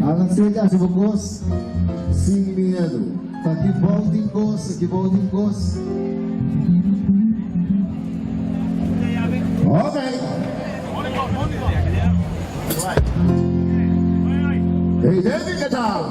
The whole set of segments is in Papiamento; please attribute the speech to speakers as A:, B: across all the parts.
A: Alan Sega, hasi bo kos sin miedu. Ta ki bou tin kos, aki bou tin kos. Ok. Hey David, ke tal?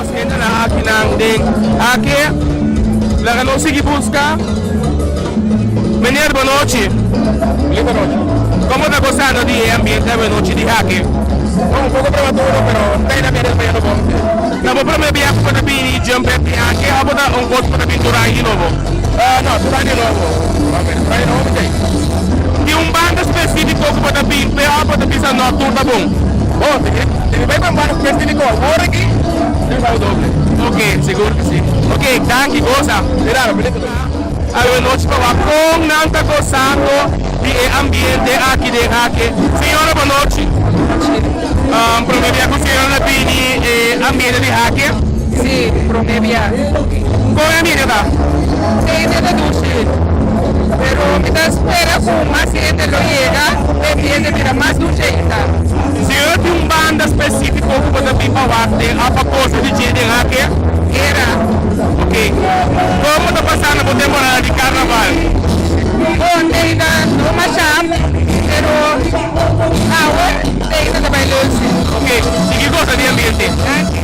B: Nos hendenan akinan den aki laga nos sigui buska. Meneer bonochi. Como ta gozando di e ambiente awenochi di aki? Un poco prematuro pero ta e ambiente ta bayendo bon. Na bo prome biaha cu bo ta bini jump back di aki of bo ta un cos cu bo ta bini tur aña di nobo? No, tur aña di nobo. Ok, tur aña di nobo mi ta. Tin un banda specifico cu bo ta bin pe of bo ta bisa no tur ta bon? Bo, si mi bai pa un banda specifico awor aki, mi paga doble. Ok, sigur cu si. Ok, danki, goza. De nada, feliz nochi. Awe nochi pa wak con nan ta gozando di e ambiente aki den Hake. Señora, bo nochi. Prome bia cu señora na bini e ambiente di Hake?
C: Si, prome bia.
B: Con e ambiente ta?
C: E ambiente ta dushi, pero mi ta spera cu mas hende lo yega pa e ambiente bira mas dushi ainda.
B: Señora tin un banda specifico cu bo ta bin pa wak den of pa goza di dje den Hake?
C: Era.
B: Ok. Como ta pasando bo temporada di carnaval?
C: Bon, ainda no masha, pero awe ainda ta bai leuk si.
B: Ok, sigui goza di ambiente.
C: Danki.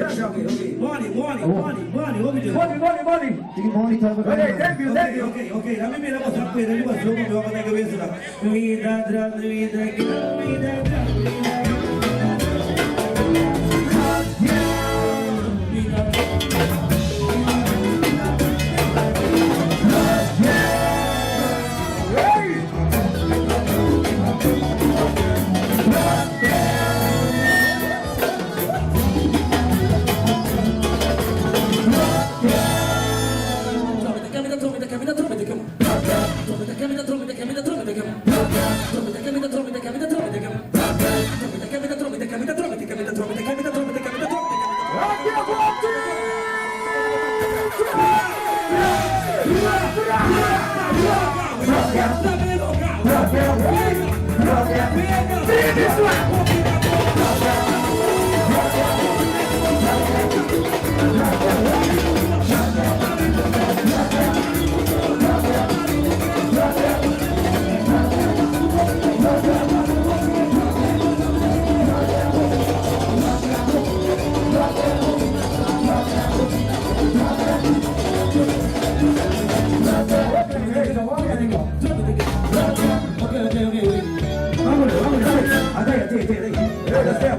D: ok, ok. Money, money, money, money, hopi dje.
E: Money, money, money.
A: Tiki money ta
E: Ok, thank you, thank
D: Ok,
E: you.
D: ok, ok. Laat me mira mostrar pera riba zo, mi wak na cabeza na. Mi da dra, mi da gra, mi da dra, mi da mi da.
E: Aqui é Bote!
D: Ok, ok, ok, ok. Vámonos, vámonos. Atay, atay, atay, atay.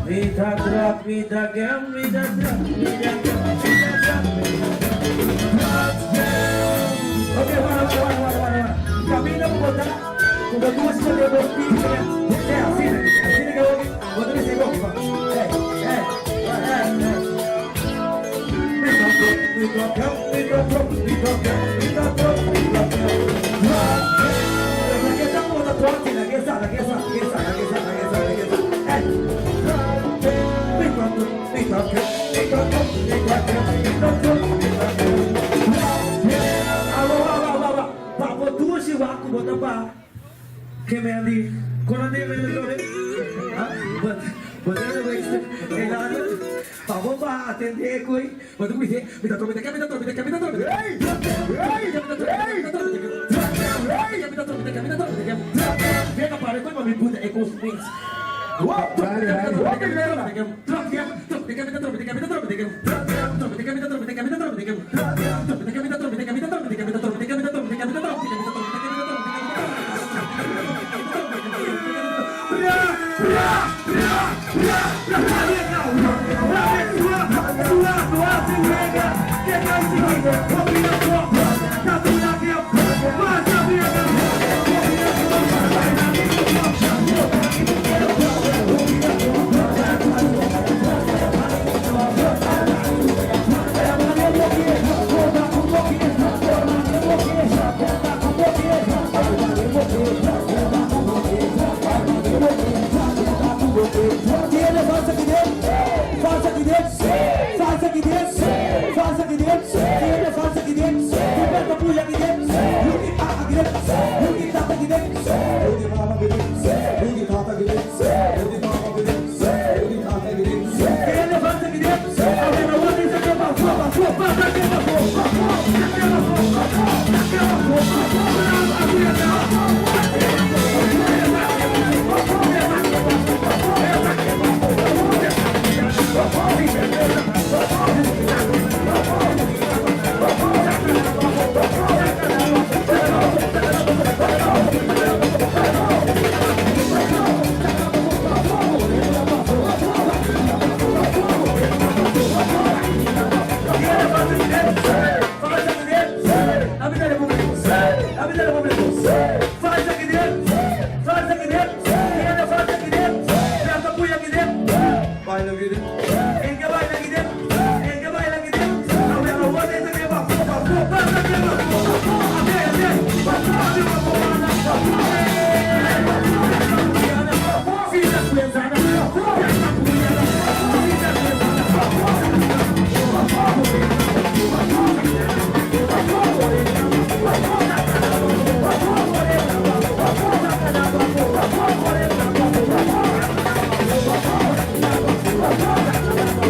D: Mi da drop, mi da gam, mi da drop, mi da gam, mi da drop, mi da drop. Ok, wala, wala, wala, wala, wala. Camina Bogotá, com duas escolher dois filhos, né? É, assim, né? Assim que eu vou dizer, é, é, é, é. Mi da gam, mi da drop, mi da gam, mi da drop, mi da gam. La que está como tatuaje, la que está, la que está, la que está, la que está, la que está, la que está. Eh. Mi da mi da mi da mi da mi da mi da. Awa, awa, awa, awa. Papo dushi waku bota pa. Que me andi. Kono de me lo ve. Ah, but but anyway, elano. Papo pa atende koi. But kui se, mi da mi da mi da mi da mi da mi da.
E: Ei! Ei! Ei!
D: Venga para koi mami puta e cos.
E: Tiene falsa que dentro, falsa que dentro, falsa que dentro, falsa que dentro, tiene falsa que dentro, tiene puya que dentro, yuki tata que dentro, yuki tata que dentro, yuki mama que dentro, yuki tata que dentro, yuki mama que dentro, yuki tata que dentro.
D: Tiene falsa que dentro, aunque no voy a decir que va, va, va, va, va, va, va,
E: Baila que dentro.
D: Thank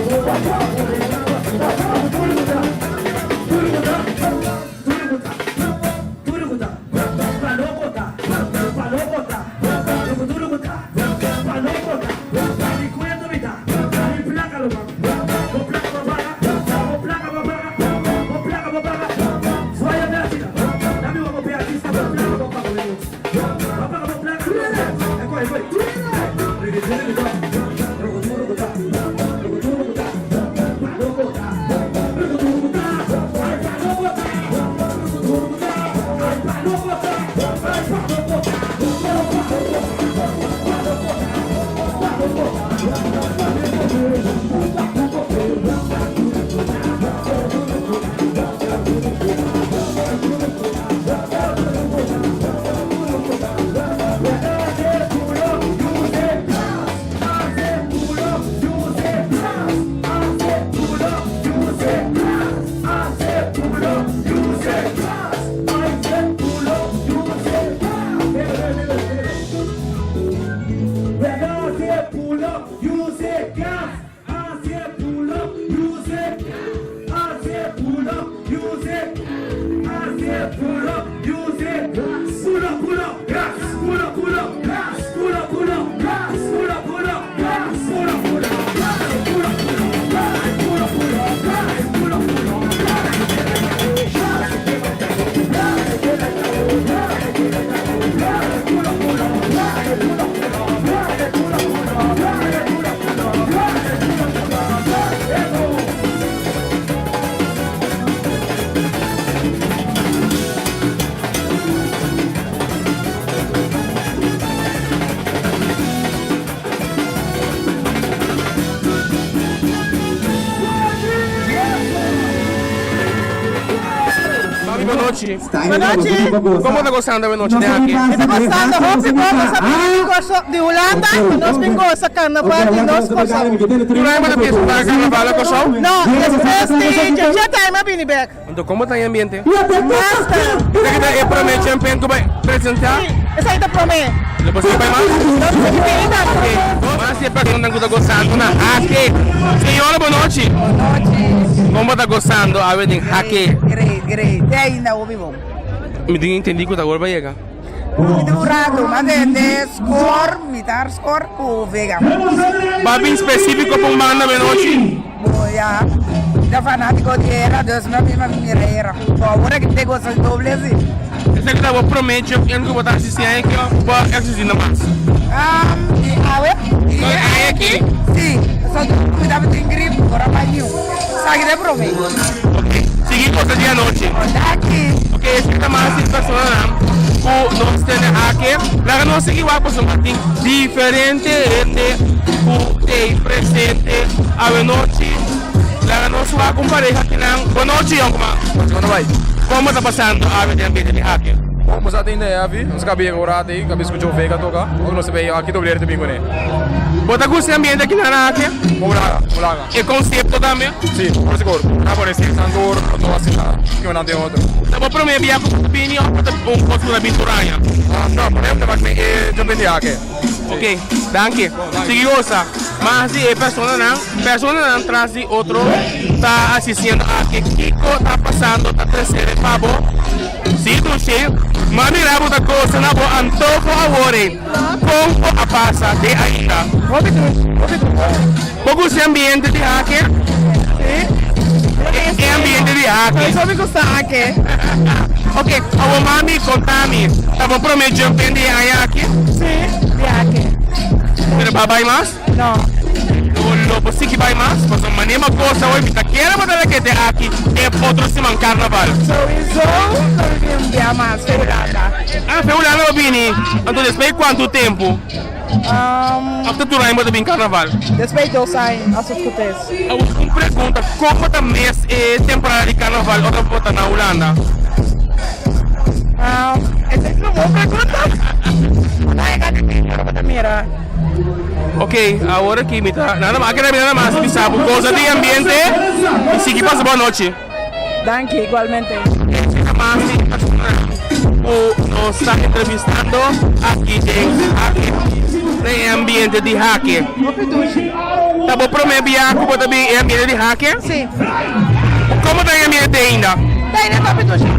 B: Mami, bon nochi.
C: Bon nochi.
B: Como ta gozando awe nochi den aki?
C: Mi ta gozando hopi bon. Nos a bini di Kòrsou, di Hulanda, pa nos bin goza karnaval di nos Kòrsou.
B: Tur aña bo ta piensa pa karnaval na Kòrsou?
C: No, despues di dje time a bini bek.
B: Anto como ta e ambiente?
C: Master.
B: Esaki ta e prome champion cu bay presenta?
C: Si, esaki ta prome.
B: Lo por sigui bay mas?
C: Lo por sigui bini tambe.
B: Ok, mas di e personanan cu ta gozando na Hake. Señora, bon nochi.
F: Bon nochi.
B: Como ta gozando awe den Hake?
F: Great, great. Te ainda hopi bon.
B: Mi tin entendi cu ta awor bay yega.
F: Mi tin un rato, mas de score, mitar score cu Vega.
B: Ba bin specifico pa un banda awe nochi?
F: Bo ya ta fanatico di era, dus mi a bin pa mira era. Bo awor aki te gosa doble si.
B: Esaki ta bo prome jump-in cu bo ta asisti aña aki of bo a asisti na mas?
F: Di awe.
B: Di aña aki?
F: Si, pasobra mi tabatin grip, ora bai niu. Esaki ta e prome.
B: Ok, sigui gosa di anochi.
F: Danki.
B: Ok, esaki ta mas di personanan cu nos tene aki. Laga nos sigui wak pasobra tin diferente hende cu t'ey presente awenochi. Laga nos wak un pareha kinan. Bonochi yonkuman. Como ta pasando awe den ambiente di aki?
G: Bon, nos a tin de heavy, nos a kabia un rato ei, kabia skucha un vega toka, ora nos a bay aki doble ta bin kuné.
B: Bo ta gusta e ambiente aki nan aki?
G: Bon laga, bon laga.
B: E konsepto tambe?
G: Si, por sigur. Ta pone si san tur, no asina ki un den otro.
B: Ta bo prome bia ku bini of bo ta un kos ku ta bin tur aña?
G: No, prome ta bak mi e djo bini aki.
B: Ok, danki. Sigui gosa. Mas di e personanan, personanan tras di otro ta asistiendo aki. Kiko ta pasando ta trese pa bo? Si Dushi, m'a mira bo ta gosa na bo antoho awor ei. Kon bo a pasa te ainda?
C: Hopi dushi, hopi dushi.
B: Bo gusta e ambiente di Hake?
C: Si.
B: E ambiente di Hake.
C: Por eso mi gusta Hake.
B: Ok, awor mami konta mi, ta bo prome jump in di e aña aki?
C: Si, di Hake.
B: Pero bo a bai mas?
C: No.
B: Lo lo bo sigui bai mas? Pasobra manera bo gosa hoy mi ta kere bo ta rekete aki e otro siman carnaval.
C: Souiso lo mi bin bia mas fe Hulanda.
B: Ah, fe Hulanda bo bini. Anto despues di cuantu tempu? Of ta tur aña bo ta bin carnaval?
C: Despues di dos aña, as het goed is.
B: Awor un pregunta, como ta mes e temporada di carnaval ora bo ta na Hulanda?
C: Esa es un bon pregunta. Bo ta yega di bini ora bo ta mira.
B: Ok, awor aki mi ta nada mas, a keda mi nada mas bisa bo goza di ambiente y sigui pasa bon nochi.
C: Danki, igualmente.
B: Esaki mas di persona ku nos ta entrevistando aki den Hake, den e ambiente di Hake.
C: Hopi dushi.
B: Ta bo prome bia ku bo ta bin e ambiente di Hake?
C: Si.
B: Komo ta e ambiente ainda?
C: Ta ainda ta hopi dushi.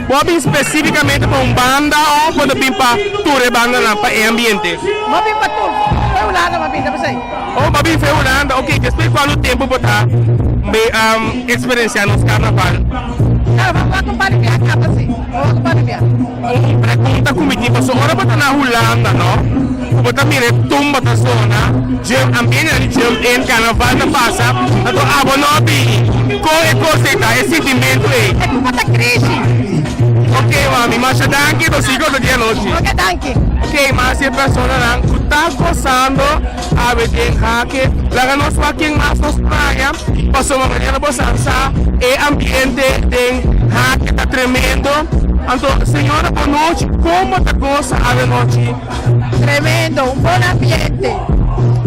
B: Bo a bin spesífikamente pa un banda òf bo ta bin pa tur e bandanan pa e ambiente?
C: Bo a bin pa tur. Fe Hulanda bo a bin ta p'esei.
B: Oh, bo a bin fe Hulanda. Ok, despues kuantu tempu bo ta eksperensiá nos karnaval?
C: Karnaval bo a kumpa di bia kaba si. Bo a kumpa di bia.
B: Un pregunta ku mi tin pasobra ora bo ta na Hulanda no, ku bo ta mira e tumba ta sona, jump, ambientenan di jump in, karnaval ta pasa, anto abo no a bini. Kon e kos ei ta, e sintimentu ei?
C: E tumba ta krishi.
B: Ok mami, masha danki, nos sigui otro dia anochi.
F: Ok, danki.
B: Ok, mas e personanan ku ta gosando awe den Hake, laga nos wak ken mas nos playa, pasobra manera bo sa sa e ambiente den Hake ta tremendo. Anto señora bonochi, komo ta gosa awe anochi?
F: Tremendo, un bon ambiente.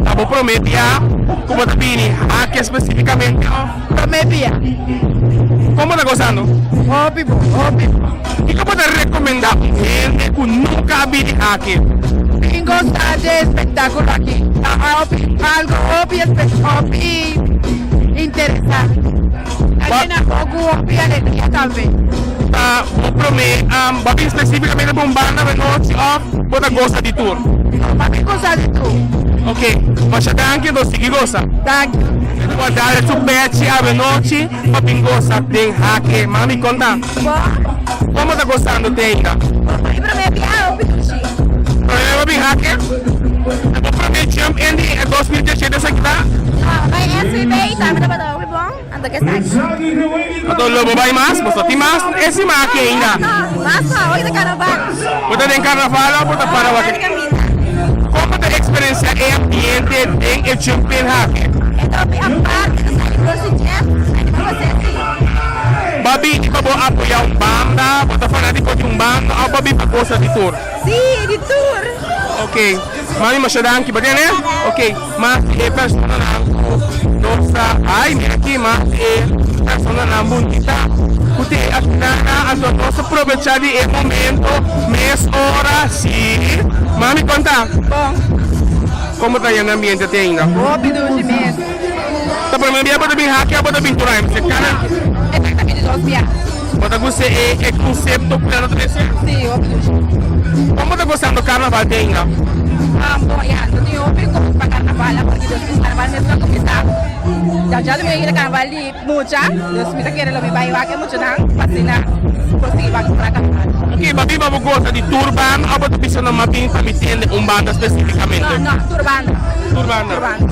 B: Ta bo prome bia ku bo ta bini Hake spesifikamente òf?
F: Prome bia.
B: Kon bo ta gosando?
F: Hopi bon, hopi bon.
B: Kiko bo ta rekomendá un hende ku nunka a bini aki?
F: Bin gosa di e espektákulo aki. Ta hopi, algo hopi hopi interesante. Ta yena bo ku hopi alegria tambe.
B: Ta bo prome bo a bin spesífikamente pa un banda awe nochi òf bo ta gosa di tur?
F: No, bo a bin gosa di tur.
B: Ok, masha danki, nos sigui gosa.
F: Danki.
B: Bo a dal su pechi awe nochi pa bin gosa den Hake. Mami, kon ta?
F: Bo.
B: Kon bo ta gosando te ainda?
F: Mi prome biaha hopi dushi.
B: Prome bo bin Hake? E bo prome jump in di e 2017 esaki ta?
F: No, bai SVB tambe tabata hopi bon, anto ke esaki.
B: Anto lo bo bai mas? Boso tin mas e siman aki ainda?
F: No, mas no, hoy ta carnaval.
B: Bo ta den carnaval of bo ta para wak? Kon bo ta experiencia e ambiente den e jump in Hake?
F: E ta hopi aparte, ta sali for su chef, a pa bo senti.
B: Bo a bini pa bo apoya un banda, bo ta fanatico di un banda of bo a bini pa gosa di tur?
F: Si, di tur.
B: Ok, mami masha danki, bo tene? Ok, mas e personanan ku nos ta, ay mira aki mas e personanan bunita ku te asina anto nos ta probecha di e momento mes ora, si. Mami kon ta?
F: Bon.
B: Komo ta yanda ambiente te ainda?
F: Hopi dushi mes.
B: Ta prome bia bo ta bin haki of bo ta bin tur aña? Pasobra kada.
F: Esaki ta bin di dos bia.
B: Bo ta gusta e e konsepto ku nan ta trese?
F: Si, hopi dushi.
B: Kon bo ta gostando karnaval te ainda?
F: Bon, ya, no tin hopi kos pa karnaval porque dos mes karnaval mes no a kuminsá. Ya djadumingu ta karnaval di mucha, dus mi ta kere lo mi bai wak e muchanan pa asina por sigui wak pa karnaval.
B: Ok, bo biba bo gosa di tur banda of bo ta bisa no mas bin pa mi tende un banda spesifikamente?
F: No, no, tur banda.
B: Tur banda?
F: Tur banda.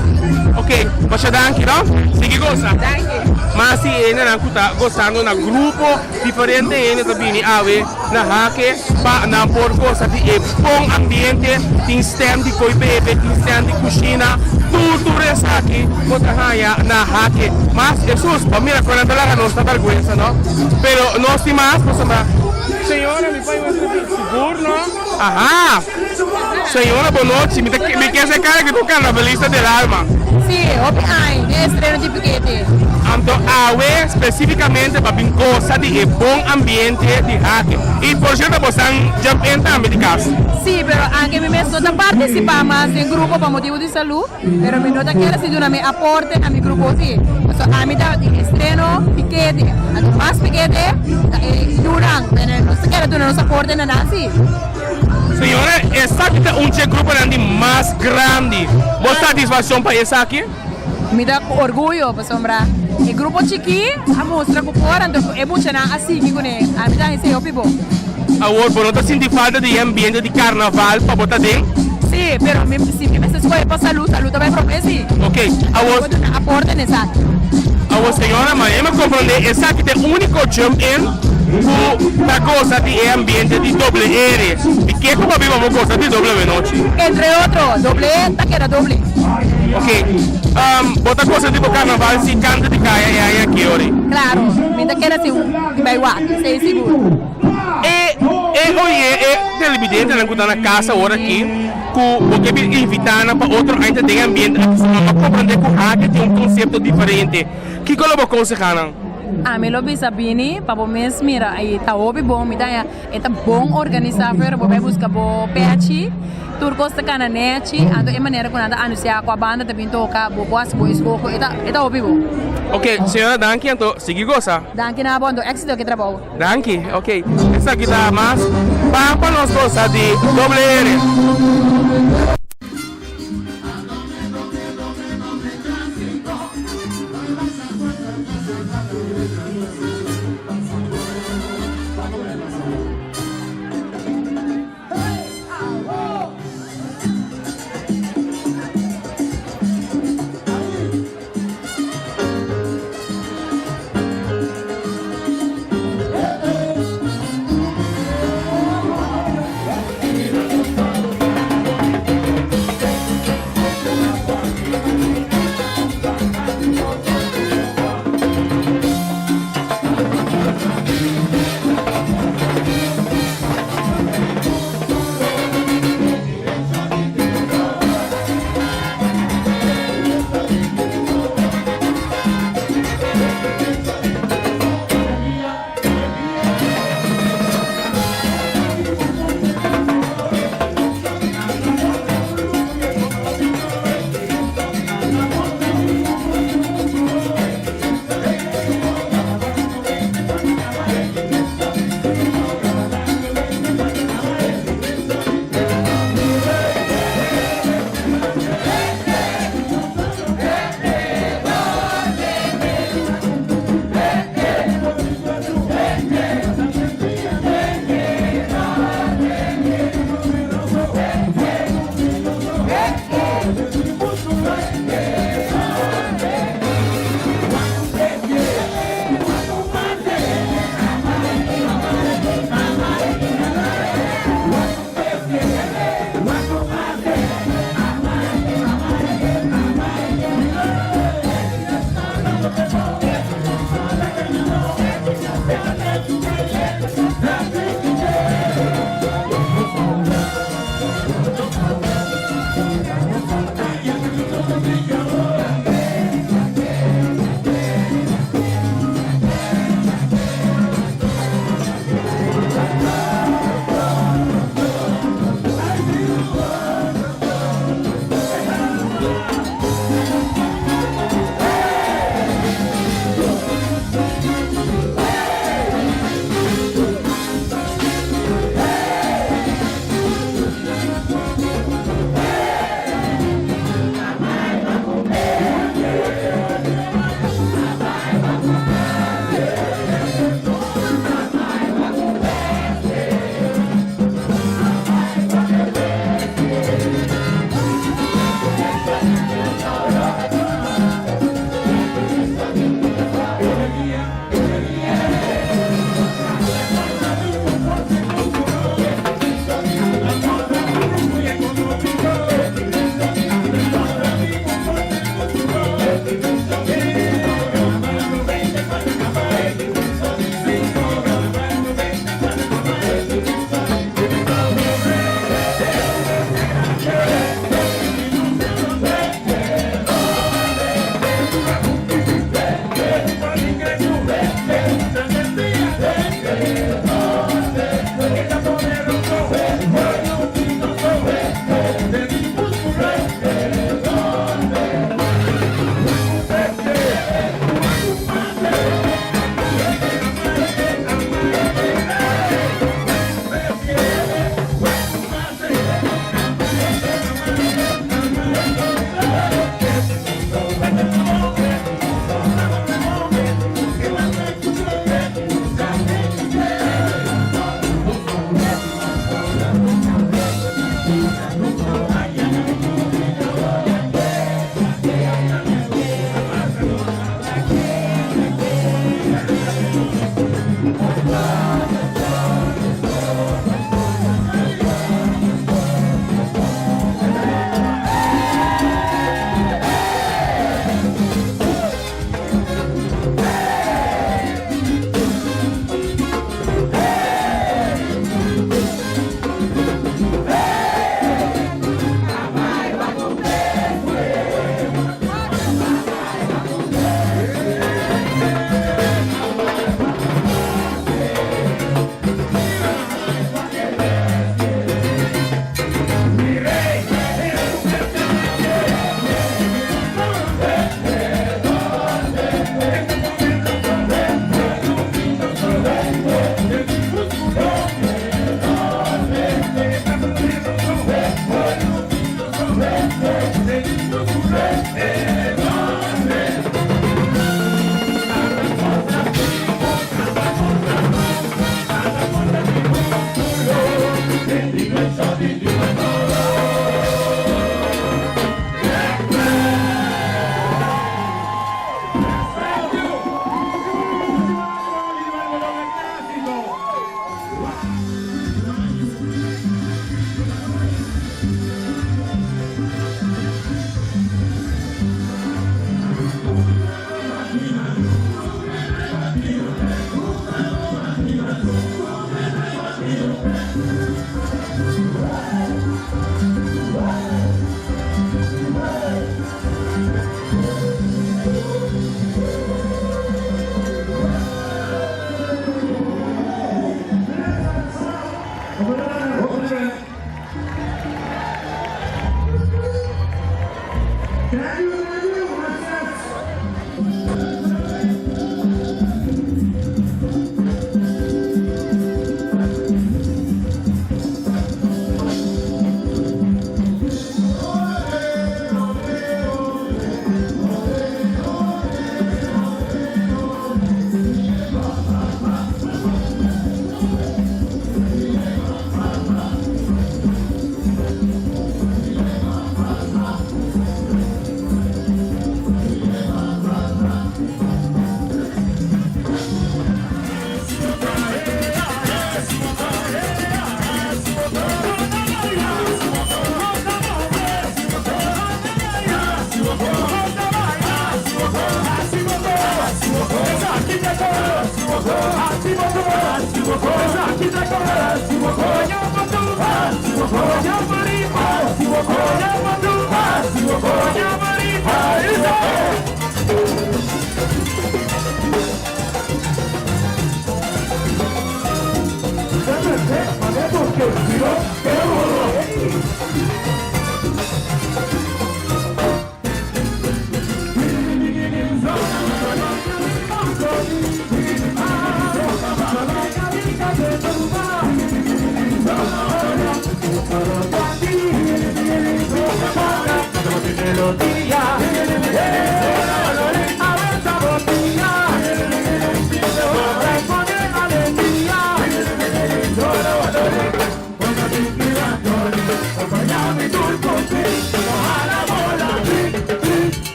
B: Ok, masha danki no. Sigui gosa.
F: Danki.
B: Mas si hendenan ku ta gosando na grupo diferente hende ta bini awe na Hake pa nan por gosa di e bon ambiente, tin stand di koi bebe, tin stand di kushina, tur tur esaki bo ta haña na Hake. Mas Hesus, bo mira kon nan ta laga nos ta bèrgwensa no, pero nos tin mas pasobra señora mi pai sigur no, aha. Señora bonochi, mi ta mi kier ser cara que tu carnavalista del alma.
C: Sí, hopi aña den estreno di Piquete.
B: Anto awe specificamente pa bin goza di e bon ambiente di Hake. Y por cierto bo san jump in tambe di cas.
C: Sí, pero anke mi mes no ta participa mas den grupo pa motibo di salud, pero mi no ta kere si duna mi aporte na mi grupo sí. Pasobra ami ta di estreno Piquete, anto mas Piquete ta e yunan, pero nos ta kere duna nos aporte na nan sí.
B: Señora, esaki ta un dje gruponan di mas grandi. Bo satisfaccion pa esaki?
C: Mi ta ku orguyo pasobra e grupo chikí a mustra ku por, anto ku e muchanan a sigui kuné. Ami ta hesei hopi bon.
B: Awor, bo no ta sinti falta di e ambiente di karnaval pa bo ta den?
C: Sí, pero mi si mi mester skohe pa salú, salú ta bai promé sí.
B: Ok, awor.
C: Mi por duna aporte na esaki.
B: Awor, señora, ma mi a komprondé esaki ta e úniko jump in. Ku ta gosa di e ambiente di doble R i ke ku bo biba bo gosa di doble awenochi?
C: Entre otro, doble E ta keda doble.
B: Ok, bo ta gosa di bo karnaval si kanta di kaya e aña aki ori?
C: Klaro, mi ta keda sin bai wak, esei sigur.
B: E e oye e televidentenan ku ta na kas awor aki ku bo ke bin invitá nan pa otro aña ta den e ambiente aki, si nan a komprendé ku Hake tin un konsepto diferente, kiko lo bo konsehá nan?
C: Ami lo bisa bini pa bo mes mira y ta hopi bon mi ta haña e ta bon organisa pero bo bai busca bo pechi tur cos ta cana nechi anto e manera cu nan ta anuncia cua banda ta bin toca bo por haci bo escoho e ta e ta hopi bon.
B: Ok señora danki anto sigui gosa.
C: Danki na bo anto exito ke trabou.
B: Danki ok esaki ta mas pan pa nos gosa di doble R.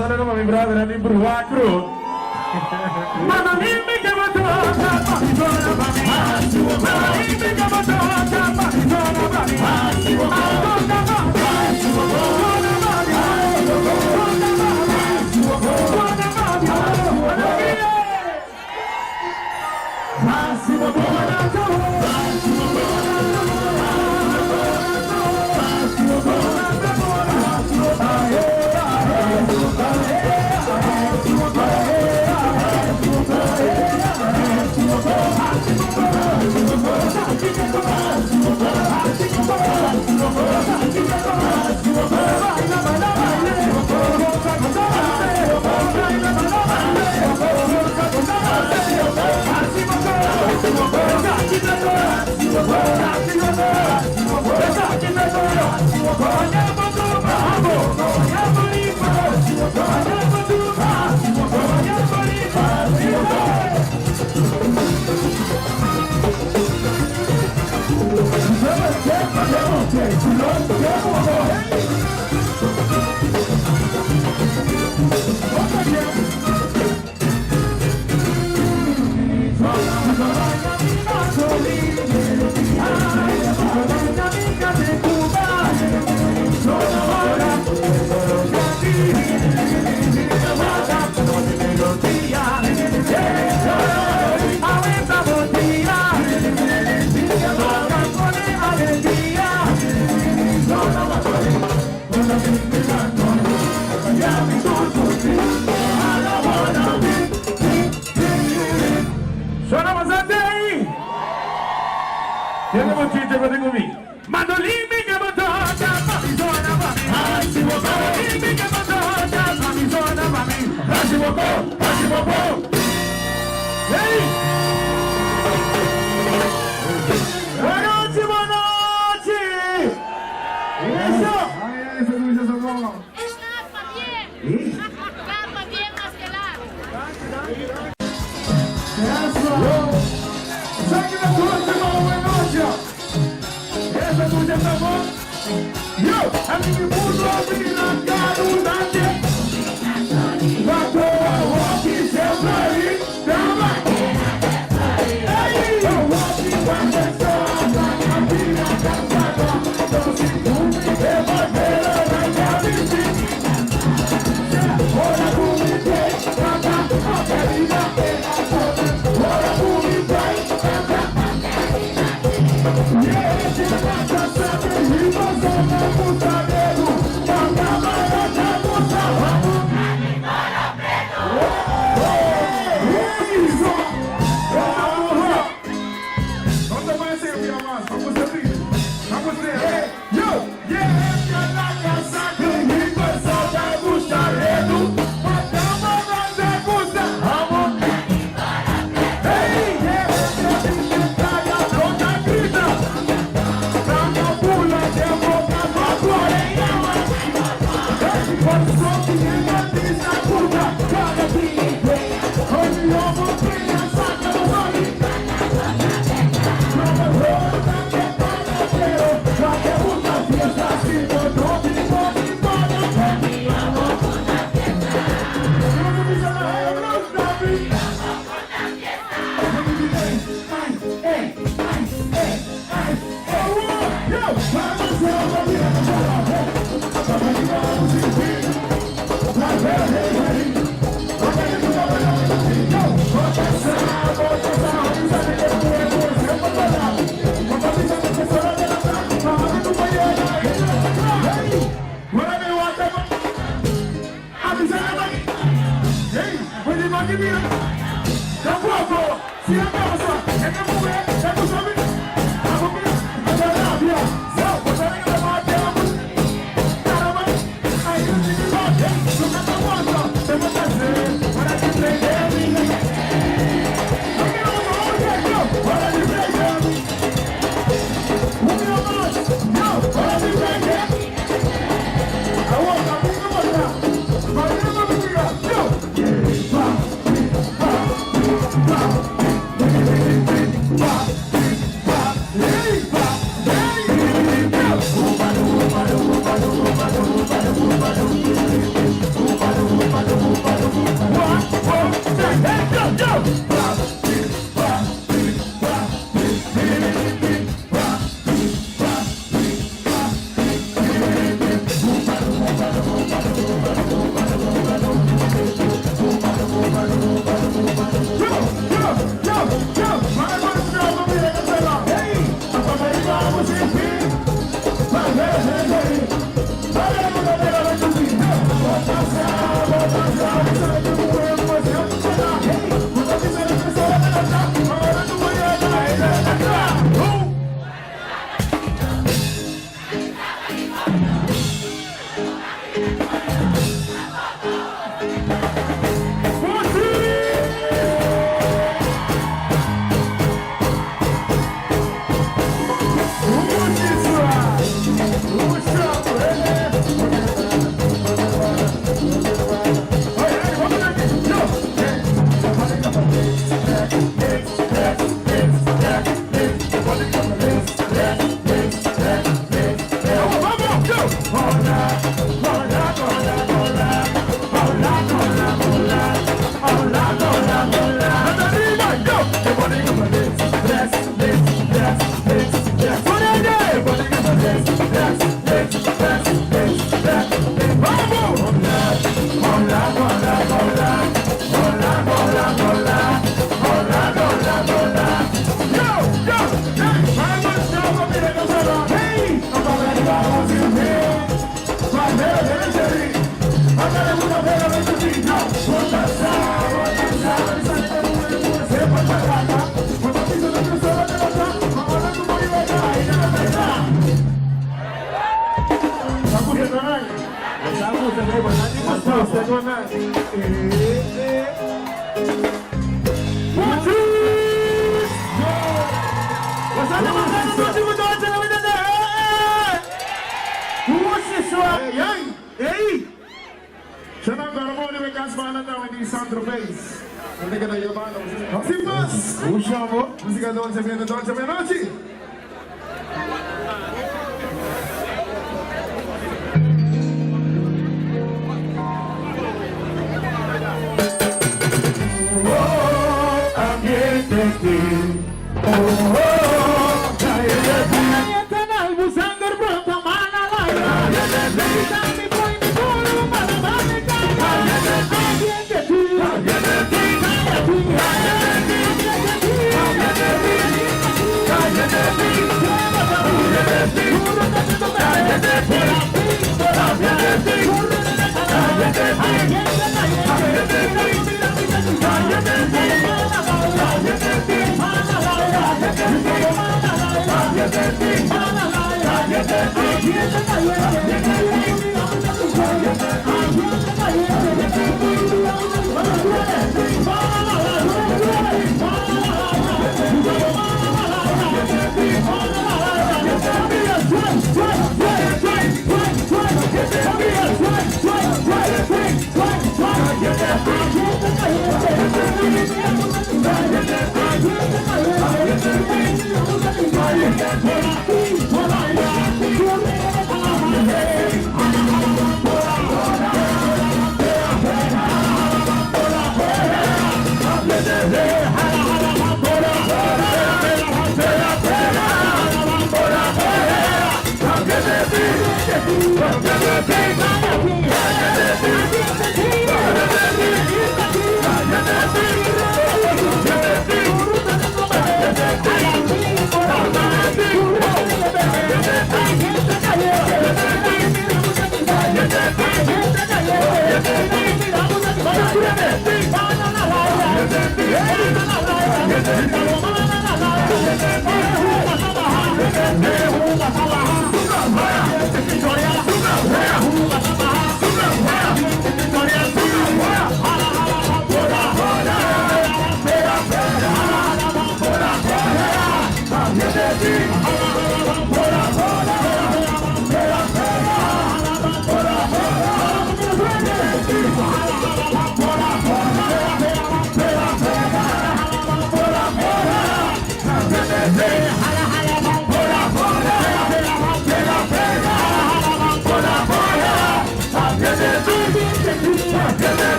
D: Saludo pa mi brother di Bruha Crew. Sona bastante aí! Tiene muchito que tengo mi. Mandolín mi que botota, mami zona mami. Mandolín mi que botota, mami zona mami. Hey! Boa noite, boa noite! Isso!
A: Ai, ai, essa luz é bom. Sangue da noite, boa noite! Essa luz é bom. Yo, a mim mundo na cara, Matou a rock, sempre aí, tama! Ei, eu rock, vai dançar, na vida cansada, não se cumpre, é bandeira na cabeça. Olha como me tem, canta, a perina, olha como me tem, canta. E esse mata sabe, rima, só não puta dedo, canta, vai, canta, puta, vamos.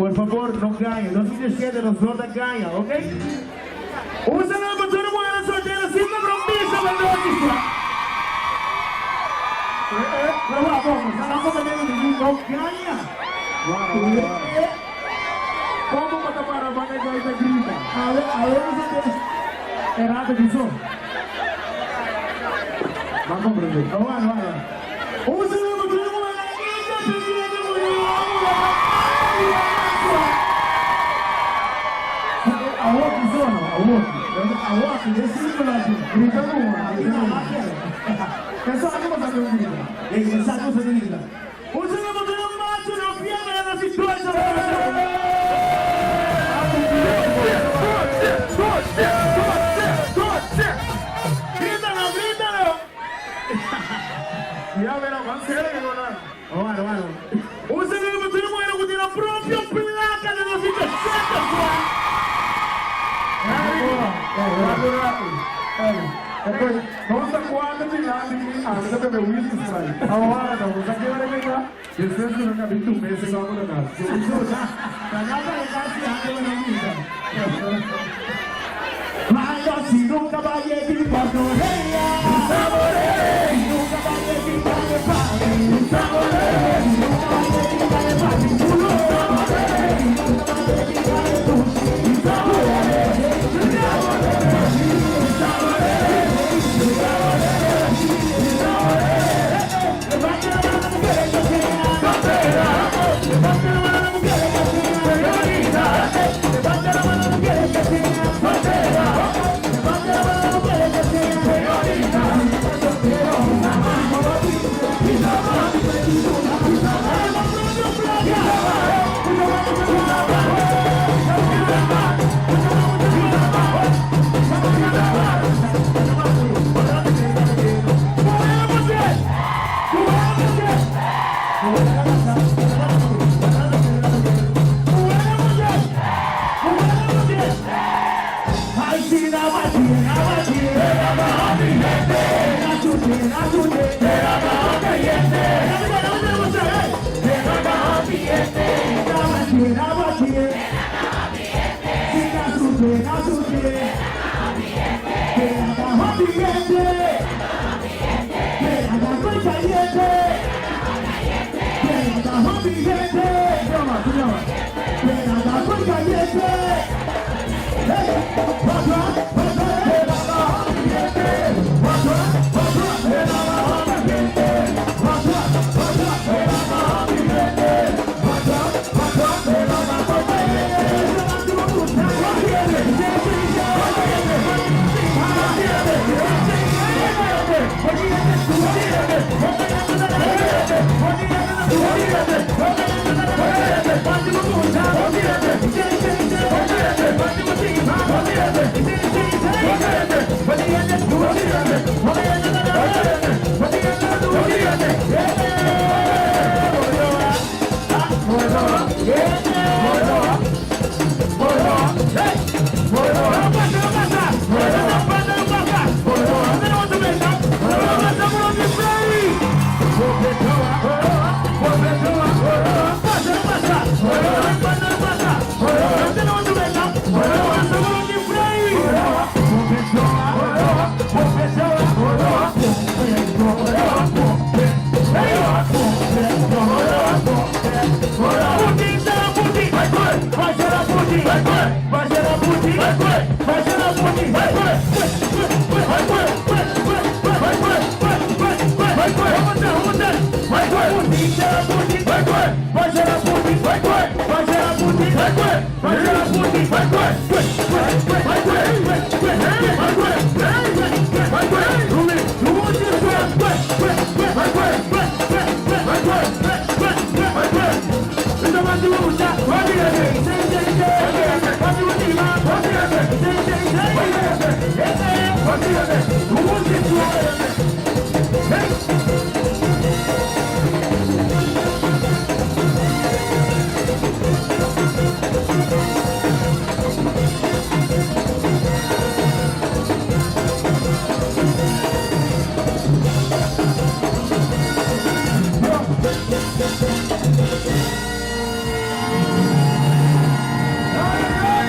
A: Por favor, no gaña. 2017 nos no ta gaña, ok? Un saludo pa tur muhernan soltero sin compromiso pa nochi. Pero wak, wak, nos a comete un di no gaña. Como bo ta para banda guy ta grita? Awe, awe nos a tin e rato di so. Bo a comprende. No, wak, wak, wak. Un saludo pa tur muhernan independiente cu no a Awoki so no, awoki. Awoki, e símbolo aki. Grita numa, grita numa. E sa ku bo sa tin grita. E sa ku bo sa tin grita. Un saludo pa tur macho no fiera na nos historia. Grítalo, grítalo. Ya verá, ban sera que con nan. Bueno, bueno. Un saludo pa tur mujer cu tin nan propio placa den nos sitio Santa Swa. Nos ta cuatro dilanti y ami ta bebe whisky Sprite. Awara, bo sa kico ta keda? Despues cu nan a bin tum'é se kòmber na kas.